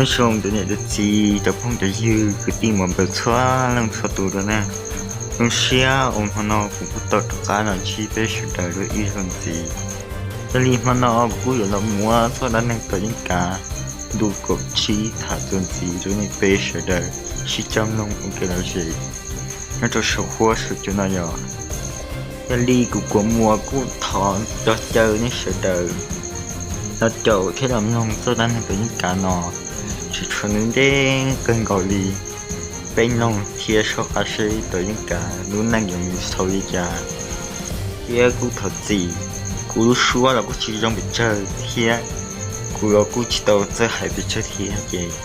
Nyob zoo cov niam cov txiv, cov phooj cov ywg, kwv tij muam npawg txhua leej txhua tus rau na. Zoo siab uas hmo no kuv kuj tau rov qab los ntsib peb sawv daws dua ib zaug ntxiv. Yog li hmo no kuv kuj yuav los muab txoj dab neeg Tuam Yeej Kav ntu kaum tsib tham txuas ntxiv rau nej peb sawv daws sib coj mloog ua kev lom zem nyob rau saum huab saum cua no yog. Yog li kuv Kuam Muas kuj thov cog caw nej sawv daws los caum thiab los mloog txoj dab neeg Tuam Yeej Kav no, tseem tshuav ntev kawg nkaus li. Peb mloog thiab soj qab seb Tuam Yeej Kav lub neej yuav mus xaus li cas. Thiab kuj thov txim, kuv lub suab los kuj tsis zoo pes tsawg thiab kuv los kuj tsis tau txawj hais pes tsawg thiab ces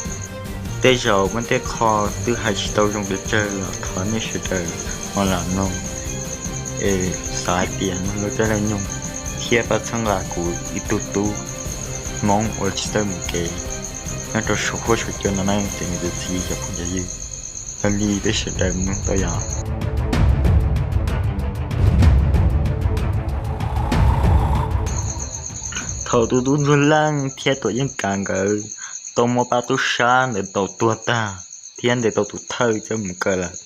tej zaum muaj tej qho twb hais tsis tau zoo pes tsawg los thov nej sawv daws ho lam mloog es xav hais tias mloog lawv tej laj nyoog thiab pab txhawb nqa kuv ib tug tub Hmoob uas tsis txawj mus kev nyob rau saum huab saum cua no na, cov niam cov txiv, cov phooj cov ywg. Yog li peb sawv daws mloog tau yom. Thaum tus tub ntsuag Leej thiab Tuam Yeej Kav nkawd tau muab pab tub sab ntawd ntaus tuag tag thiab ntes tau tus thawj coj mus kaw lawm,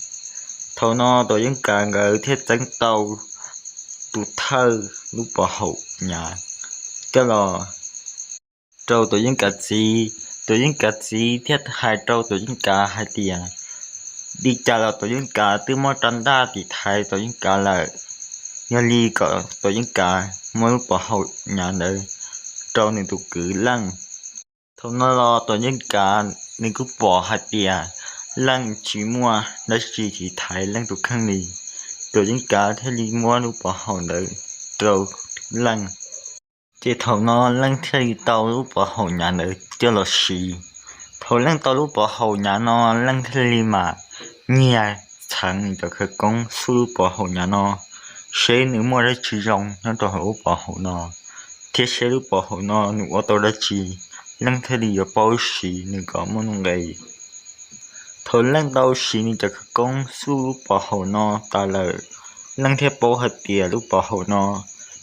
thaum no Tuam Yeej Kav nkawd thiaj txeeb tau tus thawj lub pov haum hnyav coj los rau Tuam Yeej Kav txiv. Tuam Yeej Kav txiv thiaj hais rau Tuam Yeej Kav hais tias li cas los Tuam Yeej Kav twb muab rab ntaj tiv thaiv Tuam Yeej Kav lawm, yog li kom Tuam Yeej Kav muab lub pov haum hnyav ntawd rau nws tus kwv Leej. Thaum no los Tuam Yeej Kav nws kuj pom hais tias Leej tsis muaj dab tsi tiv thaiv Leej tus kheej li, Tuam Yeej Kav thiaj li muab lub pov haum ntawd rau Leej. Ces thaum no Leej thiaj li tau lub pov haum hnyav ntawd coj los siv. Thaum Leej tau lub pov haum hnyav no, Leej thiaj li mam nyiag txheev nws cov khawv koob xub lub pov haum hnyav no, seb nws muaj dab tsi zoo nyob rau hauv lub pov haum no, thiab seb lub pov haum no nws ua tau dab tsi, Leej thiaj li yuav paub siv nws kom muaj nuj nqis. Thaum Leej tau siv nws cov khawv koob xub lub pov haum no tas lawm, Leej thiaj paub hais tias lub pov haum no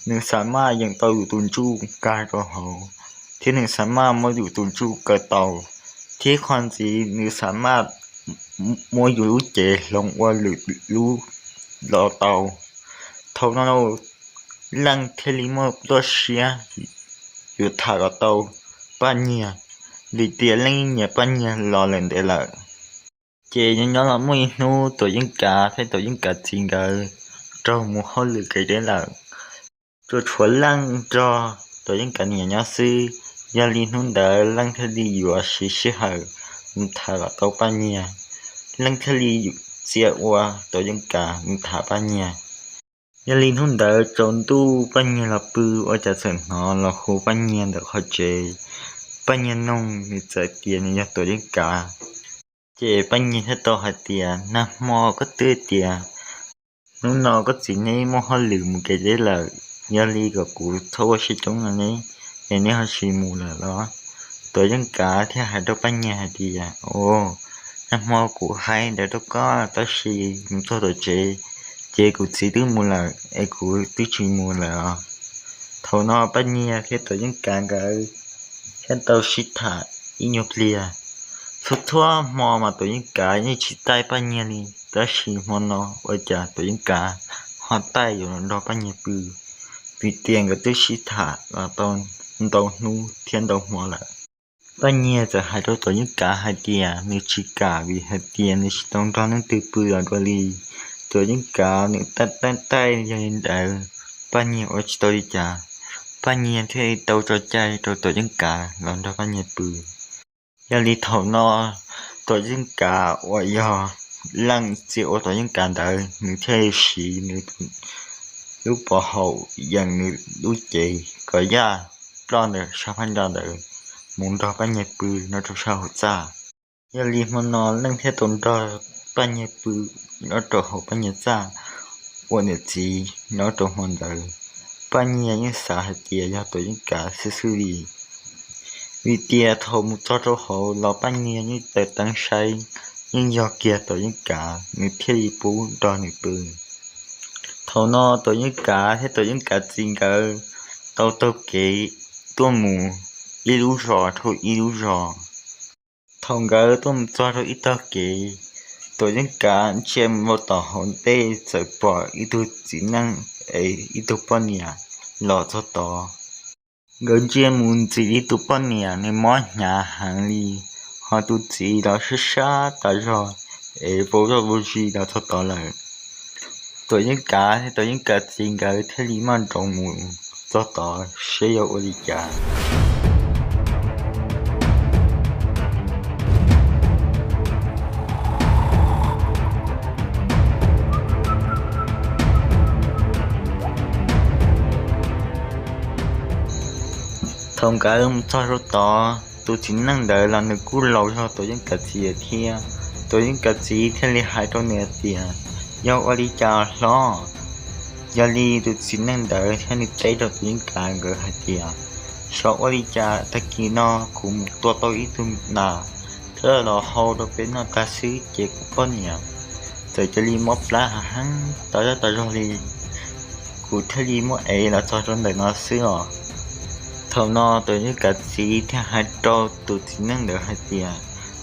nws xa maj yeem tau yus tus ntsuj nkag rau hauv, thiab nws xa maj muab yus tus ntsuj kaw tau, thiab qhov ntxiv nws xa maj muab yus lub cev hloov ua lwm lub los tau. Thaum no Leej thiaj li muaj plab siab yuav tham kom tau Paj Nyiag, vim tias Leej nyiam Paj Nyiag los lawm ntev lawm. Ces nyob nyob los muaj ib hnub Tuam Yeej Kav thiab Tuam Yeej Kav txiv nkawd raug mus hauj lwm kev deb lawm, tsuas tshuav Leej nrog Tuam Yeej Kav niam nyob xwb. Yog li hnub ntawd Leej thiaj li yuav siv sij hawm mus tham kom tau Paj Nyiag. Leej thiaj li txia ua Tuam Yeej Kav mus tham Paj Nyiag. Yog li hnub ntawd tsaus ntuj Paj Nyiag los pw ua cas txawm hnov los hu Paj Nyiag ntawm qhov tsev. Paj Nyiag noog nws txawm tias nws yog Tuam Yeej Kav. Ces Paj Nyiag thiaj tau hais tias, nag hmo koj twb tias hnub no koj txiv neb muaj hauj lwm mus kev deb lawm, yog li kom kuv txhob ua siab coob no ne, es neb ho tsis mus lawm los? Tuam Yeej Kav thiaj hais rau Paj Nyiag hais tias, o, nag hmo kuv hais ntawd rau koj tab sis mus txog tom tsev ces kuv txiv twb mus lawm es kuv twb tsis mus lawm os. Thaum no Paj Nyiag thiab Tuam Yeej Kav nkawd thiaj tau sib tham ib nyuag pliag. Txhua txhua hmo mas Tuam Yeej Kav yeej tsis taij Paj Nyiag li, tab sis hmo no ua cas Tuam Yeej Kav ho taij yuav los nrog Paj Nyiag pw, vim tias nkawd twb sib tham los tau ntau hnub thiab ntau hmo lawm. Paj Nyiag txawm hais rau Tuam Yeej Kav hais tias nws tsis kam vim hais tias nws tsis tau nrog leej twg pw los dua li. Tuam Yeej Kav nws taij taij taij yog li ntawd, Paj Nyiag ua tsis tau li cas, Paj Nyiag thiaj li tau tso cai rau Tuam Yeej Kav los nrog Paj Nyiag pw. Yog li thaum no Tuam Yeej Kav uas yog Leej txia ua Tuam Yeej Kav ntawd, nws thiaj li siv nws lub pov haum yeem nws lub cev kom yaj ploj ntawm sab phab ntsa ntawd mus nrog Paj Nyiag pw nyob rau sab hauv txaj. Yog li hmo no Leej thiaj tau nrog Paj Nyiag pw nyob rau hauv Paj Nyiag txaj ua niam txiv nyob rau hmo ntawd. Paj Nyiag yeej xav hais tias yog Tuam Yeej Kav xwb xwb li, vim tias thaum mus txog rau hauv los Paj Nyiag yeej taws teeb saib, yeej yog kiag Tuam Yeej Kav, nws thiaj li pub nrog nws pw. Thaum no Tuam Yeej Kav thiab Tuam Yeej Kav txiv nkawd tau taug kev tuaj mus ib lub zos dhau ib lub zos. Thaum nkawd tuaj mus txog rau ib tog kev, Tuam Yeej Kav ntsia mus rau tom hauv ntej txawm pom ib tug txiv neej es ib tug poj niam los txog tod. Nkawd ntsia mus ntxim li tus poj niam nws mob hnyav heev li, ho tus txiv los sab sab tas zog es vau zoj vau zis los txog tod lawm. Tuam Yeej Kav thiab Tuam Yeej Kav txiv nkawd thiaj li maj nroos mus txog tod seb yog ua li cas. Thaum nkawd mus txog rau tod, tus txiv neej ntawd los nws kuj laus zog Tuam Yeej Kav txiv thiab. Tuam Yeej Kav txiv thiaj li hais rau nws hais tias, yog ua li cas hlob? Yog li tus txiv neej ntawd thiaj li teb rau Tuam Yeej Kav nkawd hais tias, xyov ua li cas tag kis no kuv mus tua tau ib tug nas thiab los hau rau peb noj tag xwb ces kuv poj niam txawm cia li mob plab hav heev tas zog tas zog li, kuv thiaj li muab ev los txog rau ntawm no xwb os. Thaum no Tuam Yeej Kav txiv thiaj hais rau tus txiv neej ntawd hais tias,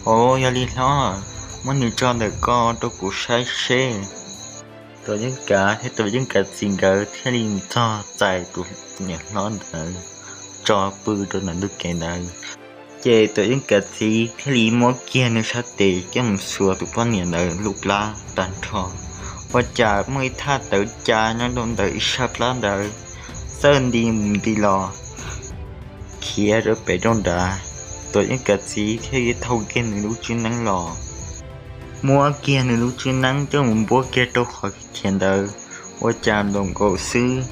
o, yog li hlob, muab nws tso ntawm ko rau kuv saib seb. Tuam Yeej Kav thiab Tuam Yeej Kav txiv nkawd thiaj li mus txog txais tus niam hlob ntawd tso pw rau ntawm ntug kev ntawd. Ces Tuam Yeej Kav txiv thiaj li muab kiag nws sab tes coj mus xuas tus poj niam ntawd lub plab tag nrho. Ua cas muaj ib thaj tawv ca nyob rau ntawm ib sab plab ntawd, txawj nti mus nti los khiav rau pem rau nrad. Tuam Yeej Kav txiv thiaj li thau kiag nws lub tswb neeb los, muab kiag nws lub tswb neeb coj mus npuab kiag rau qhov khiav ntawd, ua cas nplaum nkaus xwb.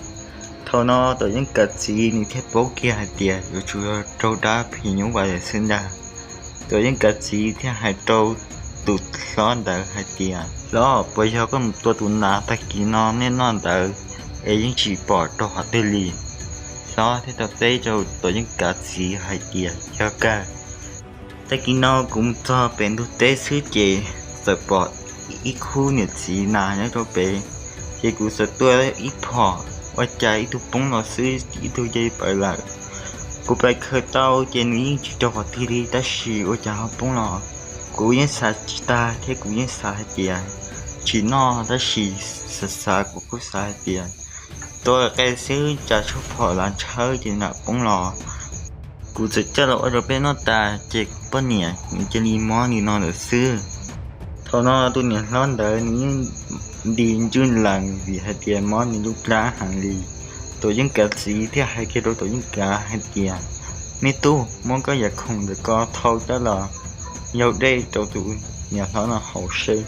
Thaum no Tuam Yeej Kav txiv nws thiaj paub kiag hais tias yuav tsum yog raug dab phim nyuj vais xwb ntag. Tuam Yeej Kav txiv thiaj hais rau tus hlob ntawd hais tias, hlob, puas yog koj mus tua tus nas tag kis no nej noj ntawd es yeej tsis pom rau qhov twg li? Hlob thiaj tau teb rau Tuam Yeej Kav txiv hais tias, yog kawg. Tag kis no kuv mus txog pem ntug teb xwb ces txawm pom ib khub niam txiv nas nyob rau pem, ces kuv txawm tua ib phom, ua cas ib tug poob los xwb, ib tug cia li pawv lawm. Kuv pais khaws tau ces nws yeej tsis raug qhov twg li, tab sis ua cas ho poob los? Kuv yeej xav tsis tag thiab kuv yeej xav hais tias tsis noj, tab sis xav xav kuv kuj xav hais tias tua qe xwb tsam tshuaj phom los ntshawb ces nam poob los. Kuv txawm coj los ua rau peb noj tas ces kuv poj niam nws cia li mob li no lawm xwb. Thaum no tus niam hlob ntawd nws yeej nti ntswj lees vim hais tias mob nws lub plab heev li. Tuam Yeej Kav txiv thiaj hais kiag rau Tuam Yeej Kav hais tias, me tub, muab koj yam khoom ntawm ko thau coj los yaug dej rau tus niam hlob no haus seb.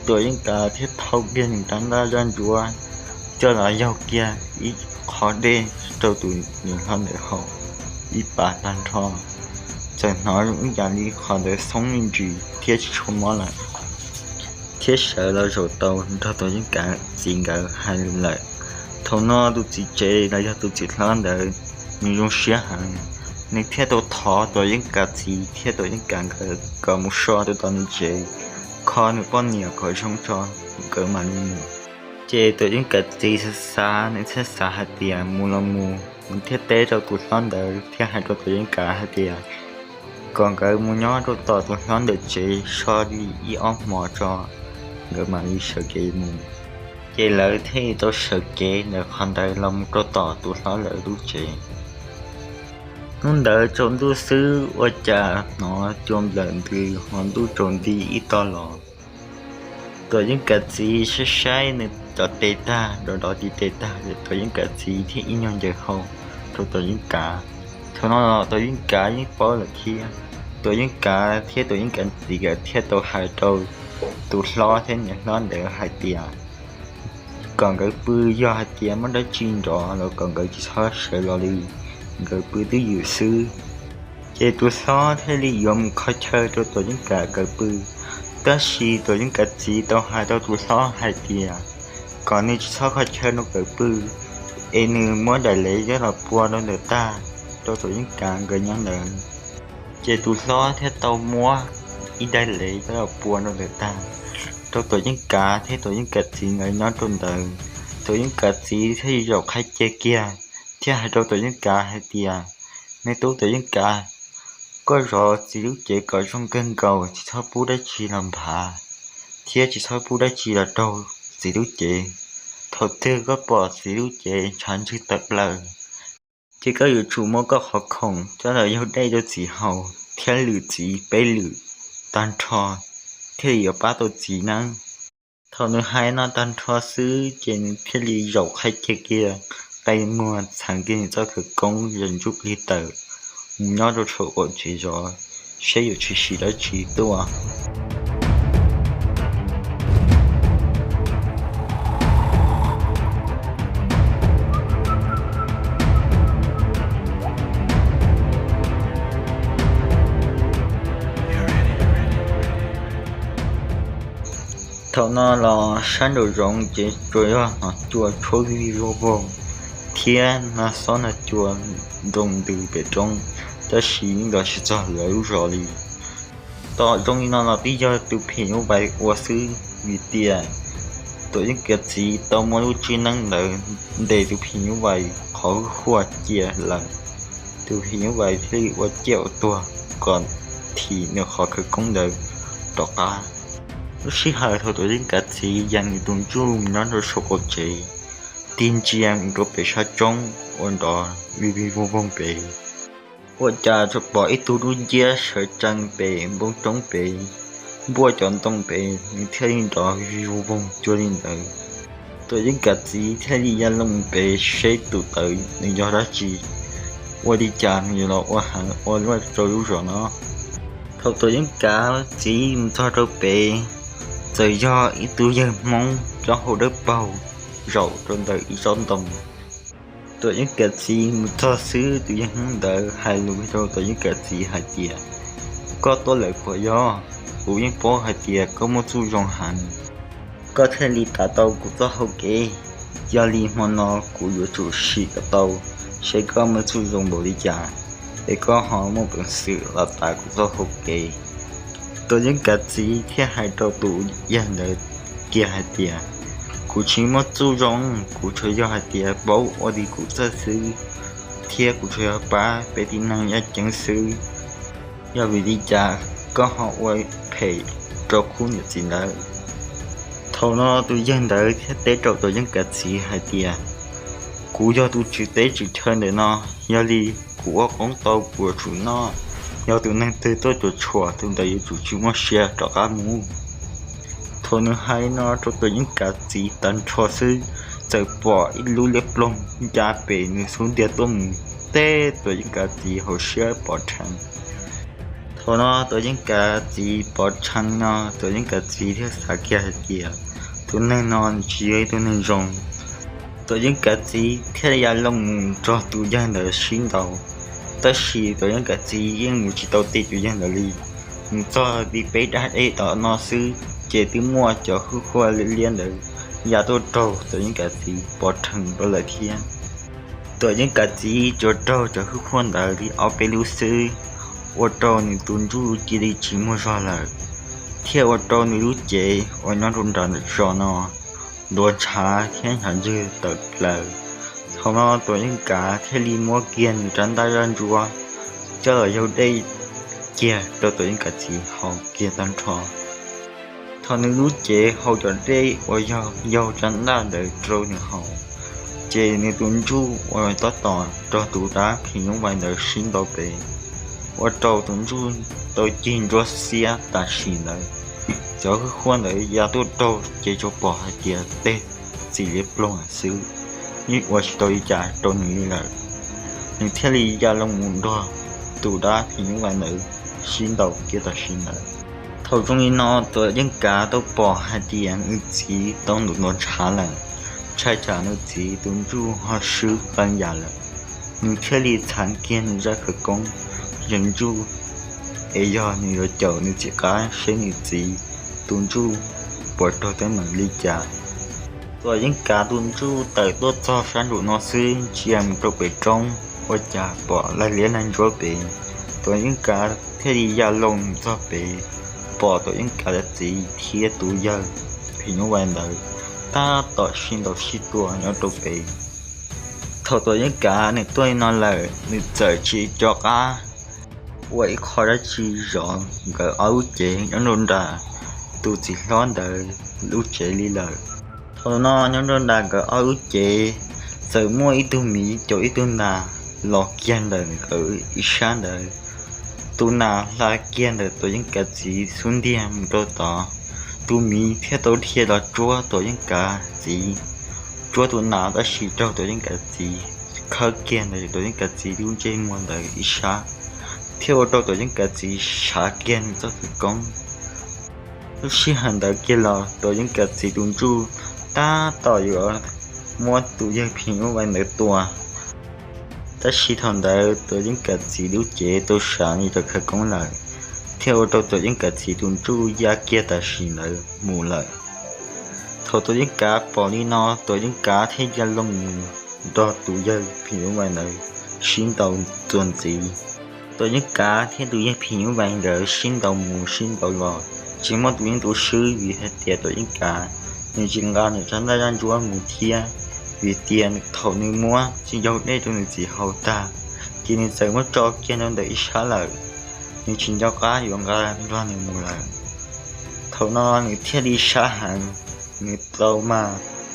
Tuam Yeej Kav thiaj thau kiag nws rab ntaj zaj ntsuab coj los yaug kiag ib qho dej rau tus niam hlob ntawd haus ib pas tag nrho, txawm hnov zoo ib yam li qhov ntawd xoob me ntsis thiab tsis tshua mob lawm, thiab sawv los zaum tau nrog Tuam Yeej Kav txiv nkawd hais lus lawm. Thaum no tus txiv tsev los yog tus txiv hlob ntawd nws zoo siab heev, nws thiaj tau thov Tuam Yeej Kav txiv thiab Tuam Yeej Kav nkawd kom mus so rau tom nws tsev, kho nws poj niam kom zoo tso nkawd mam li mus. Ces Tuam Yeej Kav txiv xav xav nws thiaj xav hais tias mus los mus, nws thiaj teb rau tus hlob ntawd thiab hais rau Tuam Yeej Kav hais tias kom nkawd mus nyob rau tom tus hlob ntawd tsev so li ib ob hmo tso nkawd mam li sawv kev mus. Ces lawv thiaj li tau sawv kev ntawm qhov ntawd los mus rau tom tus hlob lawv lub tsev. Hnub ntawd tsaus ntuj xwb ua cas hnov cua nplawm ntws ho ntuj tsaus nti ib tog los. Tuam Yeej Kav txiv saib saib nws cov tes tag, dov dov tis tes tag, Tuam Yeej Kav txiv thiaj ib nyuag ncaws hau rau Tuam Yeej Kav. Thaum no Tuam Yeej Kav yeej paub lawm thiab. Tuam Yeej Kav thiab Tuam Yeej Kav txiv nkawd thiaj tau hais rau tus hlob thiab niam hlob ntawd hais tias kom nkawd pw, yog hais tias muaj dab tsi nrov los kom nkawd tsis txhob sawv los li, nkawd pw twj ywm xwb. Ces tus hlob thiaj li yuav mus kho chaw rau Tuam Yeej Kav nkawd pw. Tab sis Tuam Yeej Kav txiv tau hais rau tus hlob hais tias kom nws tsis txhob kho chaw rau nkawd pw, es nws muab daim lev coj los pua rau ntawm tag rau Tuam Yeej Kav nkawd nyob ntawd. Ces tus hlob thiaj tau muab ib daim lev coj los pua rau ntawm tag rau Tuam Yeej Kav thiab Tuam Yeej Kav txiv nkawd nyob rau ntawd. Tuam Yeej Kav txiv thiaj li zaum qhaib cia kiag thiab hais rau Tuam Yeej Kav hais tias, me tub Tuam Yeej Kav, Koj zov txiv lub cev kom zoo kawg nkaus, tsis txhob pub dab tsi los nphav, thiab tsis txhob pub dab tsi los raug txiv lub cev. Thaum twg koj pom txiv lub cev ntshav ntswg tawm plaws, ces koj yuav tsum muab koj qhov khoom coj los yaug dej rau txiv haus thiab lwm txiv peb lwm tag nrho, thiaj li yuav pab tau txiv nawb. Thaum nws hais no tag nrho xwb ces nws thiaj li zaum qhib kiag kiag qe muag, txheev kiag nws txoj khawv koob yog ntsuj plig tawm, mus nyob rau saum qaum tsev zov, saib yuav tshwm sim dab tsi tuaj. Thaum no los sab nraum zoov ces tsuas yog hno cua tshuab vij vog voog thiab hno xob hno cua nroo ntws pem roob, tab sis yeej los tsis txog lawv lub zos li. Tom zoo li no los twb yog tus phim nyuj vais ua xwb, vim tias Tuam Yeej Kav txiv tau muab lub tswb neeb ntawd ntes tus phim nyuj vais qhov hwj huaj cia lawm. Tus phim nyuj vais thiaj li ua ciaj ua tuag kom thim nws qhov khawv koob ntawd rov qab. Lub sij hawm thaum Tuam Yeej Kav txiv ya nws tus ntsuj nyob rau saum qaum tsev, tig ntsia mus rau pem sab roob uas nrov vij vij voog voog pem, ua cas tsuas pom ib tug dub nciab sawv tsees pem npoo roob pem, npuaj cov ntoo pem, nws thiaj li nrov vij vij voog voog cuag li ntawd. Tuam Yeej Kav txiv thiaj li ya loo pem seb tus tawv nws yog dab tsi, ua li cas nws yuav los ua heev ua luaj rau lub zos no. Thaum Tuam Yeej Kav txiv mus txog rau pem, txawm yog ib tug yawg Hmoob coj hau dawb paug zaum rau ntawm ib tsob ntoo. Tuam Yeej Kav txiv mus txog xwb, tus yawg Hmoob ntawd hais lus rau Tuam Yeej Kav txiv hais tias, koj tuaj lawm puas yog? Kuv yeej paub hais tias koj muaj txuj zoo heev, koj thiaj li tav tau kuv txoj hau kev. Yog li hmo no kuv yuav tsum sim kom tau seb koj muaj txuj zoo npaum li cas, es koj ho muaj peev xwm los tav kuv txoj hau kev. Tuam Yeej Kav txiv thiaj hais rau tus yawg ntawd kiag hais tias, kuv tsis muaj txuj zoo, kuv tsuas yog hais tias paub ua li kuv txawj xwb, thiab kuv tsuas yog pab peb tib neeg yaj ceeb xwb. Yog vim li cas koj ho ua phem rau khub niam txiv ntawd? Thaum no tus yawg ntawd thiaj teb rau Tuam Yeej Kav txiv hais tias, kuv yog tus tswv teb tswv chaw ntawm no, yog li kuv ua qoob tau kuv yuav tsum noj, yog tus neeg twg tuaj cuam tshuam tus ntawd yuav tsum tsis muaj sia rov qab mus. Thaum nws hais no rau Tuam Yeej Kav txiv tag nrho xwb, txawm pom ib lub liab ploog ncaj pem nws xub ntiag tuaj mus, teb Tuam Yeej Kav txiv hauv siab pov rhees. Thaum no Tuam Yeej Kav txiv pov rhees no, Tuam Yeej Kav txiv thiaj xav kiag hais tias, tus neeg no nws tsis yog ib tug neeg zoo. Tuam Yeej Kav txiv thiaj li ya loo mus nrog tus yawg ntawd sib ntaus, tab sis Tuam Yeej Kav txiv yeej mus tsis tau tim tus yawg ntawd li. Mus txog li peb dag dej tom no xwb, ces twb muaj cov hwj huaj liab liab ntawd ya tuaj raug Tuam Yeej Kav txiv pov rhees rau lawm thiab. Tuam Yeej Kav txiv tsuas raug cov hwj huaj ntawd li ob peb lub xwb, ua rau nws tus ntsuj cia li tsis muaj zog lawm, thiab ua rau nws lub cev uas nyob rau nram zos no ntuav ntshav thiab hnyav ntswg tawm plaws. Thaum no Tuam Yeej Kav thiaj li muab kiag nws rab ntaj zaj ntsuab coj los yaug dej kiag rau Tuam Yeej Kav txiv haus kiag tag nrho. Thaum nws lub cev haus cov dej uas yog yaug rab ntaj ntawd rau nws haus, ces nws tus ntsuj uas tab tom nrog tus dab phim nyuj vais ntawd sib ntaus pem, ua rau tus ntsuj tau cig nruab xiab tam sim ntawd. Cov hwj huaj ntawd ya tuaj raug ces tsuas pom hais tias tej txim liab ploog xwb, yeej ua tsis tau li cas rau nws li lawm. Nws thiaj li ya loo mus nrog tus dab phim nyuj vais ntawd sib ntaus kiag tam sim ntawd. Thaum zoo li no Tuam Yeej Kav tau pom hais tias nws txiv tau ntuav ntuav ntshav lawm, ntshai tsam nws txiv tus ntsuj ho swb qee yam lawm. Nws thiaj li txheev kiag nws zaj khawv koob yawg ntsuj, es yog nws yuav caum nws txiv qab seb nws txiv tus ntsuj puas raug teeb meem li cas. Tuam Yeej Kav tus ntsuj tawm tuaj txog sab nraum no xwb, ntsia mus rau pem roob ua cas pom laig liab laig ntsuab pem. Tuam Yeej Kav thiaj li ya loo mus txog pem, pom Tuam Yeej Kav txiv thiab tus yawg phim nyuj vais ntawd tab tom sib ntaus sib tua nyob rau pem. Thaum Tuam Yeej Kav nws tuaj li no lawm, nws txawm tsis co qab, ua ib qho dab tsi zov nkawd ob lub cev nyob nram tus txiv hlob ntawd lub tsev li lawm. Thaum no nyob nram nkawd ob lub cev txawm muaj ib tug miv caum ib tug nas los kiag ntawm nkawd ib sab ntawd. Tus nas hla kiag ntawm Tuam Yeej Kav txiv xub ntiag mus rau tod. Tus miv thiaj tau dhia los tsuab Tuam Yeej Kav txiv, tsuab tus nas tab sis raug Tuam Yeej Kav txiv khawb kiag ntawm Tuam Yeej Kav txiv lub ntsej muag ntawd ib sab, thiaj ua rau Tuam Yeej Kav txiv sav kiag nws txoj khawv koob. Lub sij hawm ntawd kiag los Tuam Yeej Kav txiv tus ntsuj tab tom yuav muab tus yawg phim nyuj vais ntawd tua. Tab sis thaum ntawd Tuam Yeej Kav txiv lub cev tau sav nws cov khawv koob lawm, thiaj ua rau Tuam Yeej Kav txiv tus ntsuj ya kiag tam sim ntawd mus lawm. Thaum Tuam Yeej Kav pom li no, Tuam Yeej Kav thiaj ya loo mus nrog tus yawg phim nyuj vais ntawd sib ntaus txuas ntxiv. Tuam Yeej Kav thiab tus yawg phim nyuj vais nkawd sib ntaus mus sib ntaus los, tsis muaj tus yeej tus swb vim hais tias Tuam Yeej Kav nws tsis nqa nws rab ntaj zaj ntsuab mus thiab, vim tias thaum nws muab tsis yau dej rau nws txiv haus tag, ces nws txawm muab tso kiag rau ntawm ib sab lawm, nws tsis nco qab yuav nqa nrog nws mus lawm. Thaum no nws thiaj li sab heev, nws tau mag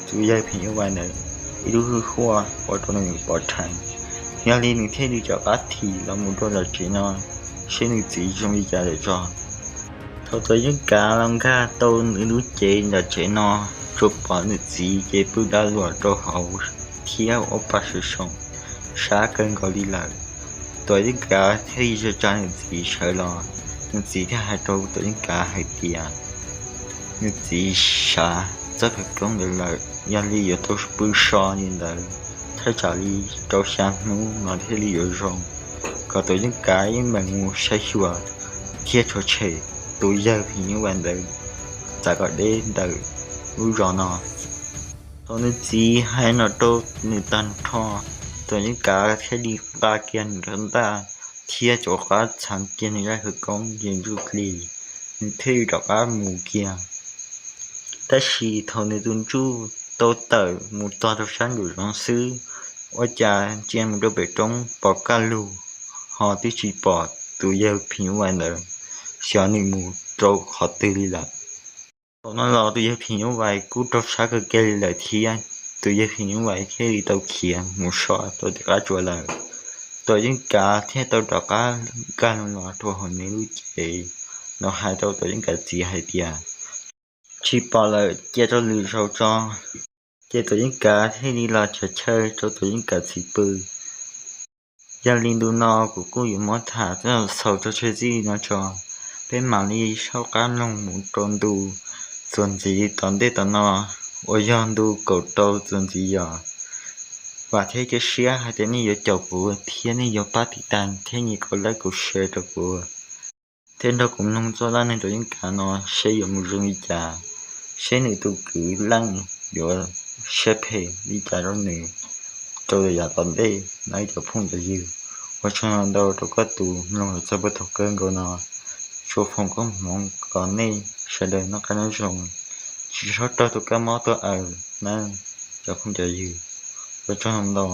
tus yawg phim nyuj vais ntawd ib lub hwj huaj ua rau nws pov rhees. Yog li nws thiaj li rov qab thim los mus rau lawv tsev no, seb nws txiv zoo li cas lawm tso. Thaum Tuam Yeej Kav los nkag tau nws lub cev ntawm tsev no, tsuas pom nws txiv ces pw da luam rau hauv thiab ua pa sawv soom, sab kawg nkaus li lawm. Tuam Yeej Kav thiaj li tsa nws txiv sawv los, nws txiv thiaj hais rau Tuam Yeej Kav hais tias nws txiv sav txoj khawv koob ntawd lawm, yog li yuav tau pw so li ntawd thaj tsam li rau xya hnub no thiaj li yuav zoo, kom Tuam Yeej Kav yeej meem mus saib xyuas thiab rhuav tshem tus yawg phim nyuj vais ntawd txav kom deb ntawm lub zos no. Thaum nws txiv hais no rau nws tag nrho, Tuam Yeej Kav thiaj li nqa kiag nws rab ntaj thiab rov qab txheev kiag nws zaj khawv koob ces ntsuj plig, nws thiaj li rov qab mus kiag. Tab sis thaum nws tus ntsuj tau tawm mus txog rau sab nraum zoov xwb, ua cas ntsia mus rau pem roob pom kaj lug, ho twb tsis pom tus yawg phim nyuj vais ntawd xyov nws mus rau qhov twg li lawm. Thaum no los tus yawg phim nyuj vais kuj raug sab kawg kiag li lawm thiab, tus yawg phim nyuj vais thiaj li tau khiav mus so rau tim qab tsuas lawm. Tuam Yeej Kav thiaj tau rov qab nkag los rau hauv nws lub cev, los hais rau Tuam Yeej Kav txiv hais tias tsis pom lawm, cia rau lwm zaus tso. Ces Tuam Yeej Kav thiaj li los tsav chaw rau Tuam Yeej Kav txiv pw. Yog li ntu no kuv kuj yuav muab tham txog xaus rau tshwj xim no tso, peb mam li soj qab mloog mus rau ntu txuas ntxiv tom ntej tom no, uas yog ntu kaum rau txuas ntxiv yom. Vam thiab cia siab hais tias nej yuav caum kuv thiab nej yuav pab tiv tas thiab nyem kaum like kaum share rau kuv, thiab nrog kuv mloog txoj dab neeg Tuam Yeej Kav no seb yuav mus zoo li cas, seb nws tus kwv leej yuav siab phem li cas rau nws rau yav tom ntej no ib cov phooj cov ywg. Ua tsaug ntau rau koj tus mloog los txog puag thaum kawg nkaus no. Tsuas foom koob hmoov kom nej sawv daws noj qab nyob zoo, tsis txhob raug tus kab mob tuaj aws na cov phooj cov ywg. Ua tsaug ntau.